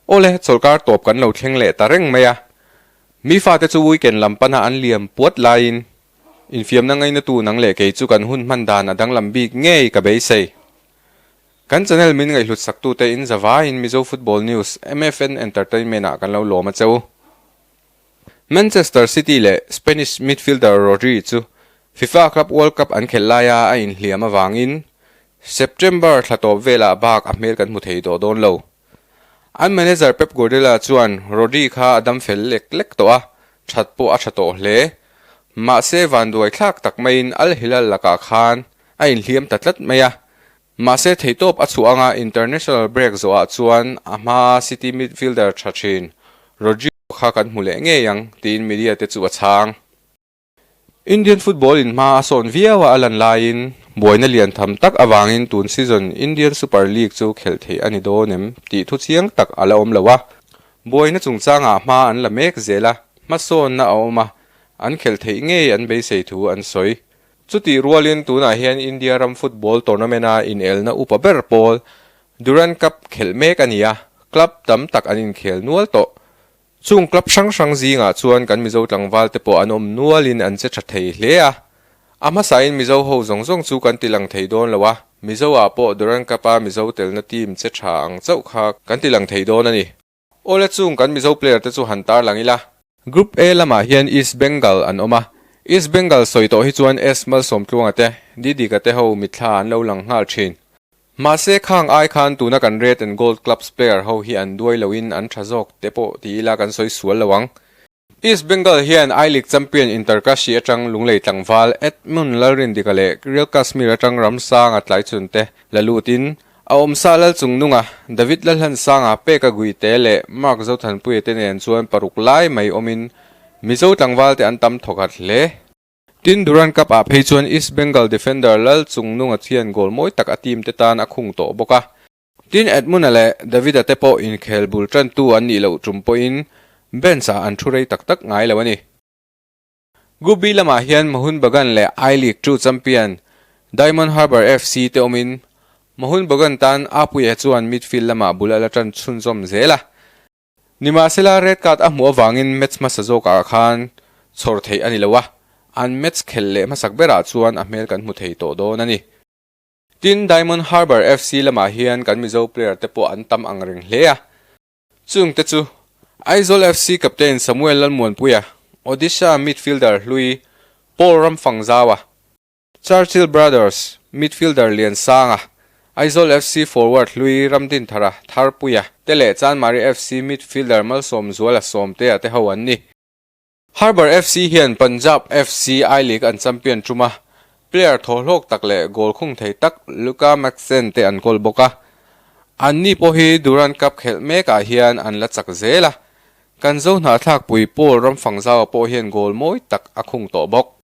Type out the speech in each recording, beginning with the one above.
Awle, chawlhkar tawp kan lo thleng leh ta reng mai a. Mi fate chu weekend lam pana an liam puat laiin infiamna ngainatu nang leh kei chu kan hun hman dan a danglam bik ngei ka beisei. Kan channel min ngaihhlut saktute in zavaiin Mizo Football News, MFN Entertainment ah kan lo lawm a che u. Manchester City leh Spanish midfielder Rodri chu FIFA Club World Cup an khelh laia a inhliam avangin September thla tawp velah bak a hmel kan hmu thei tawh dawn lo. An manager Pep Guardiola chuan Rodri kha a dam fel lek lek tawh a, that pawh a tha tawh hle. Mahse vanduai thlak tak maiin Al Hilal lakah khan a inhliam ta tlat mai a. Mahse theihtawp a chhuah anga international break zawhah chuan a hmaa City midfielder tha thin Rodrigo kha kan hmu leh ngei ang tiin media te chu a chhang. Indian football in hma a sawn viau a a lan laiin buaina lian tham tak avangin tun season Indian Super League chu khelh theih a ni dawn em tih thu chiang tak a la awm lo a. Buaina chungchangah hma an la mek zel a, hmasawnna a awm a, an khelh theih ngei an beisei thu an sawi. Chutih rualin tunah hian India ram football tournament-a inelna upa ber pawl Durand Cup khelh mek a ni a, club tam tak an inkhel nual tawh. Chung club hrang hrang zingah chuan kan Mizo tlangval te pawh an awm nualin an che tha thei hle a. A hmasain Mizo ho zawng zawng chu kan ti lang thei dawn lo a, Mizo ah pawh Durand Cup a Mizo telna team che tha ang chauh kha kan ti lang thei dawn a ni. Awle chung kan Mizo player te chu han tar lang ila. Group A lamah hian East Bengal an awm a, East Bengal sawi tawh hi chuan S Malsawmtluanga te, Didika te ho mitthla an lo lang nghal thin. Mahse khang ai khan tuna kan Red and Gold Clubs player ho hi an duai loin an tha zawk te pawh ti ila kan sawi sual lo ang. East Bengal hian I-League champion Inter Kashi atang Lunglei tlangval Edmund Lalrindika leh Real Kashmir atang Ramsanga tlaichun te la lutin a awmsa Lalchungnunga, David Lalhlansanga, Peka Guite leh Mark Zothanpuia te nen chuan paruk lai mai awmin Mizo tlangval te an tam thawkhat hle. Tin, Durand Cup ah phei chuan East Bengal defender Lal Chungnunga thian goal mawi tak a team te tan a khung tawh bawk a. Tin, Edmund-a leh David-a te pawh inkhel bul tantu an nih loh tum pawhin bench ah an thu rei tak tak ngai lo a ni. Group B lamah hian Mohun Bagan leh I-League 2 champion Diamond Harbour FC te awmin Mohun Bagan tan Apuia chuan midfield lamah bul a la tan chhunzawm zel a. Nimahsela red card a hmuh avangin match hmasa zawkah khan chhawr theih a ni lo a, an match khelh leh hmasak berah chuan a hmel kan hmu thei tawh dawn a ni. Tin, Diamond Harbour FC lamah hian kan Mizo player te pawh an tam ang reng hle a, chung te chu Aizawl FC captain Samuel Lalmuanpuia, Odisha midfielder hlui Paul Ramfangzaua, Churchill Brothers midfielder Liansanga, Aizawl FC forward hlui Ramdinthara, Tharpuia, te leh Chanmari FC midfielder Malsawmzuala Sawmtea te ho an ni. Harbour FC hian Punjab FC I-League an champion tum a, player thawhlawk tak leh goal khung thei tak Luka Maxen te an kawl bawk a. Anni pawh hi Durand Cup khelh mekah hian an la chak zel a, kan zo hnahthlakpui Paul Ramfangzaua pawh hian goal mawi tak a khung tawh bawk.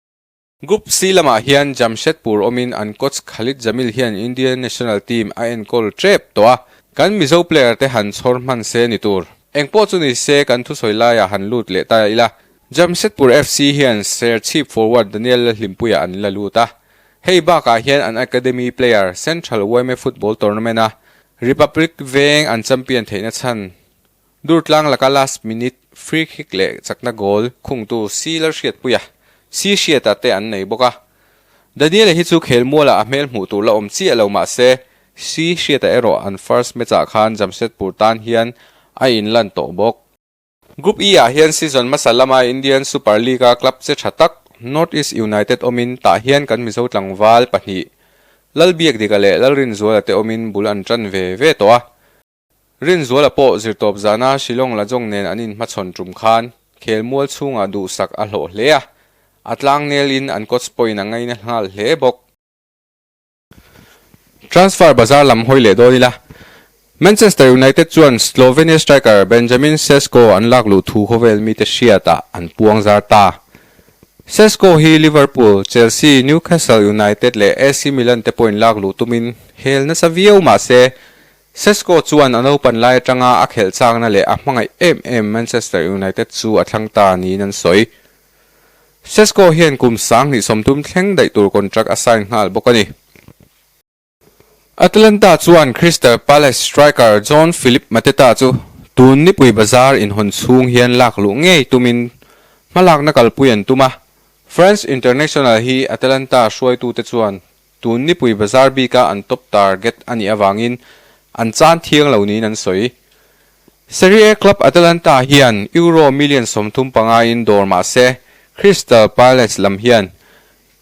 Group C lamah hian Jamshedpur awmin an coach Khalid Jamil hian India national team a enkawl tep tawh a, kan Mizo player te han chhawr hman se ni tur. Engpawh chu ni se kan thusawi laiah han lut leh ta ila. Jamshedpur FC hian Serchhip forward Daniel Lalhlimpuia an la lut a, hei bakah hian an academy player Central yma Football Tournament-a Republic Veng an champion theihna chhan Durtlang laka last minute free kick leh chakna goal khungtu Si Lalhriatpuia, Si Hriata te an nei bawk a. Daniel-a hi chu khelmualah a hmel hmuh tur la awm chiah lo mah se, Si Hriata erawh an first match-ah khan Jamshedpur tan hian a inlan tawh bawk. Group E-ah hian season hmasa lama Indian Super League-a club che tha tak North East United awmin tah hian kan Mizo tlangval pahnih Lalbiakdika leh Lalrinzuala te awmin bul an tan ve ve tawh a. Rinzuala pawh zirtawp zana Shillong Lajong nen an inhmachhawn tum khan khelmual chhungah duhsak a hlawh hle a, a tlangnelin an coach pawhin a ngaina nghal hle bawk. Transfer bazar lam hawi leh dawn ila, Manchester United chuan Slovenia striker Benjamin Sesko an lak luh thu khawvel mite hriatah an puang zar ta. Sesko hi Liverpool, Chelsea, Newcastle United leh AC Milan te pawhin lak luh tumin hel nasa viau mah se Sesko chuan a naupan lai atanga a khelh chakna leh a hmangaih em em Manchester United chu a thlang ta niin an sawi. Sesko hian kum 2030 thleng daih tur contract a sign nghal bawk a ni. Atalanta chuan Crystal Palace striker Jean-Philippe Mateta chu Tun nipui bazar inhawn chhung hian lak luh ngei tumin hmalakna kalpui an tum a. France international hi Atalanta hruaitute chuan tun nipui bazar bika an top target a nih avangin an chan thiang lo niin an sawi. Serie A club Atalanta hian Euro million 35 in dawr mah se Crystal Palace lam hian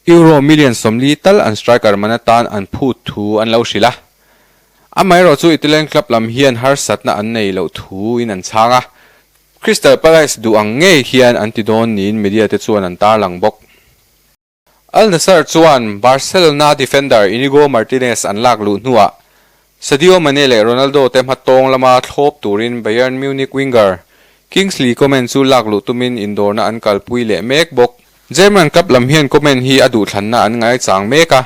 Euro million 40 tal an striker man atan an phut thu an lo hrilh a. Amaherawh chu Italian club lam hian harsatna an nei loh thu in an chhang a. Crystal Palace duh ang ngei hian an ti dawn niin media te chuan an tarlang bawk. Al Nassr chuan Barcelona defender Inigo Martinez an lak luh hnuah Sadio Mane leh Ronaldo te hmatawng lama thlawp turin Bayern Munich winger Kingsley Coman chu lak luh tumin indawrna an kalpui leh mek bawk. German club lam hian Coman hi a duhthlanna an ngaichang mek a,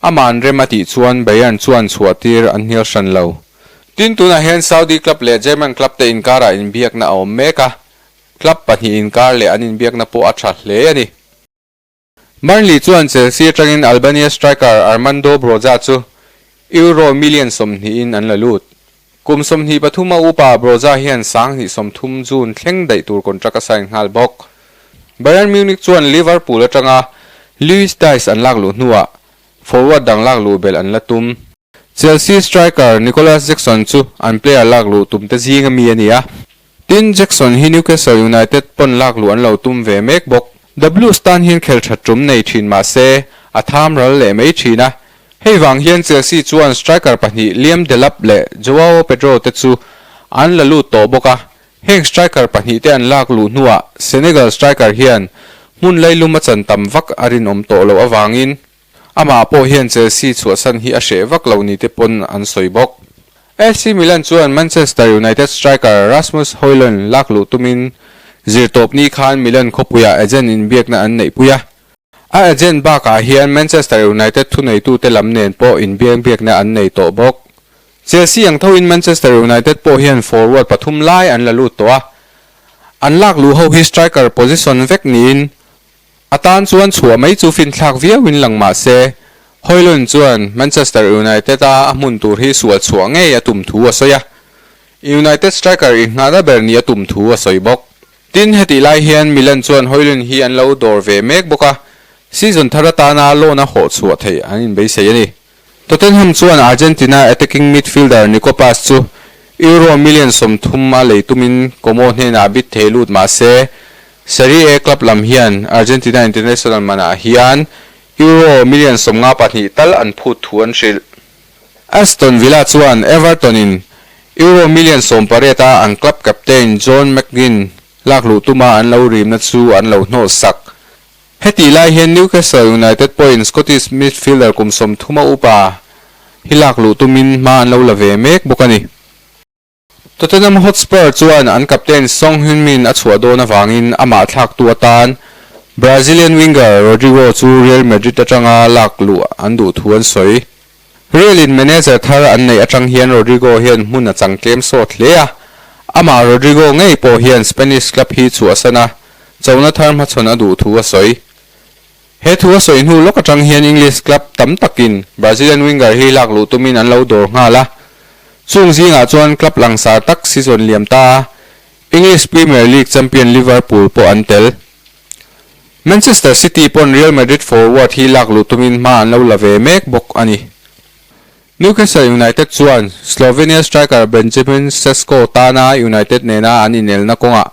ama'n rem a tih chuan Bayern chuan chhuahtir an hnial hran lo. Tin, tunah hian Saudi club leh German club te inkarah inbiakna a awm mek a, club pahnih inkar leh an inbiakna pawh a tha hle a ni. Burnley chuan Chelsea atangin Albania striker Armando Broja chu Euro million 20 in an la lut. Kum 23 a upa Broja hian 2030 June thleng daih tur contract a sign nghal bawk. Bayern Munich chuan Liverpool atanga Luis Diaz an lak luh hnuah forward dang lak luh belh an la tum. Chelsea striker Nicolas Jackson chu an player lak luh tum te zing ami a ni a. Tin, Jackson hi Newcastle United pawn lak luh an lo tum ve mek bawk. The Blues tan hian khel that tum nei thin mah se, a tham ral leh mai thin a. Hei vang hian Chelsea chuan striker pahnih Liam Delap leh Joao Pedro te chu an la lut tawh bawk a. Heng striker pahnih te an lak luh hnuah Senegal striker hian hmun lailum a chan tam vak a rinawm tawh loh avangin Amah pawh hian Chelsea chhuahsan hi a hreh vak lo ni te pawn an sawi bawk. AC Milan chuan Manchester United striker Rasmus Hojlund lak luh tumin zirtawpni khan Milan khawpuiah agent inbiakna an neihpui a. A agent bakah hian Manchester United thuneitute lam nen pawh inbiakbiakna an nei tawh bawk. Chelsea ang thoin Manchester United pawh hian forward pathum lai an la lut tawh a. An lak luh ho hi striker position vek niin A tan chuan chhuah mai chu finthlak viauin lang mah se, Hojlund chuan Manchester United-a a hmun tur hi sual chhuah ngei a tum thu a sawi a, United striker inngahna ber nih a tum thu a sawi bawk. Tin, hetih lai hian Milan chuan Hojlund hi an lo dawr ve mek bawk a, season thar atana loan a hawh chhuah theih an inbeisei a ni. Tottenham chuan Argentina attacking midfielder Nico Paz chu Euro million 30 a lei tumin Como hnenah bid thei lut mah se, Serie A club lam hian Argentina international manah hian Euro million 52 tal an phut thu an hrilh. Aston Villa chuan Everton in Euro million 18 a an club captain John McGinn lak luh tuma an lo rimna chu an lo hnawh sak. Hetih lai hian Newcastle United pawhin Scottish midfielder kum 30 a upa hi lak luh tumin hma an lo la ve mek bawk a ni. Tottenham Hotspur chuan an captain Son Heung-min a chhuah dawn avangin amah thlaktu atan Brazilian winger Rodrygo chu Real Madrid atanga lak luh an duh thu an sawi. Real in manager thar an neih atang hian Rodrygo hian hmun a chang tlem sawt hle a, amah Rodrygo ngei pawh hian Spanish club hi chhuahsan a, chona thar hmachhawn a duh thu a sawi. He thu a sawi hnu lawk atang hian English club tam takin Brazilian winger hi lak luh tumin an lo dawr nghal a. Chung zingah chuan club langsar tak season liam ta a, English Premier League champion Liverpool pawh an tel. Manchester City pawn Real Madrid forward hi lak luh tumin hma an lo la ve mek bawk a ni. Newcastle United chuan Slovenia striker Benjamin Sesko tana United nena an inelna kawngah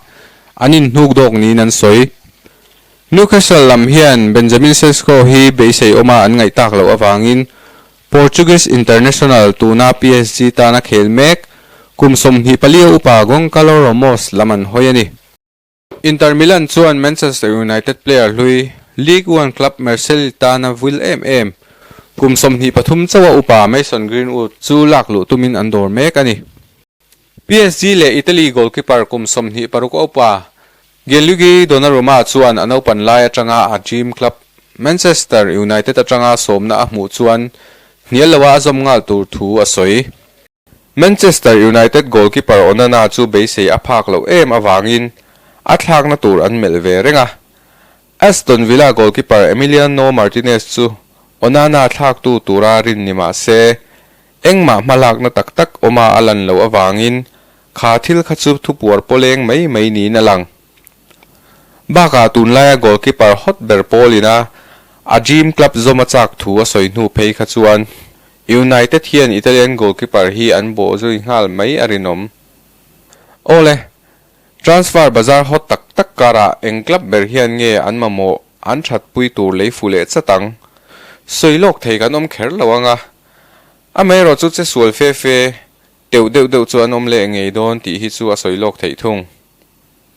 an inhnuk dawk niin an sawi. Newcastle lam hian Benjamin Sesko hi beisei awma an ngaih tak loh avangin Portuguese international tuna PSG tana khel mek kum 24 a upa Goncalo Ramos lam an hawi a ni. Inter Milan chuan Manchester United player hlui League One club Marseille tana vil em em kum 23 chauha upa Mason Greenwood chu lak luh tumin an dawr mek a ni. PSG leh Italy goalkeeper kum 26 a upa Gianluigi Donnarumma chuan a naupan lai atanga a dream club Manchester United atanga sawmna a hmuh chuan hnial loa a zawm nghal tur thu a sawi. Manchester United goalkeeper Onana chu beisei a phak loh em avangin a thlakna tur an melh ve reng a. Aston Villa goalkeeper Emiliano Martinez chu Onana thlaktu tura rin ni mah se, engmah hmalakna tak tak awma a lan loh avangin Kha thil kha chu thupuar pawleng mai mai niin a lang. Bakah tunlaia goalkeeper hot ber pawlin a a dream club zawm a chak thu a sawi hnu phei kha chuan United hian Italian goalkeeper hi an bawh zui nghal mai a rinawm. Awle, transfer bazar hot tak tak karah eng club ber hian nge an mamawh an thatpui tur lei fu leh chat ang? Sawi lawk thei kan awm kher lo ang a, amaherawhchu che sual fe fe Teuh deuh deuh chu an awm leh ngei dawn tih hi chu a sawi lawk theih thung.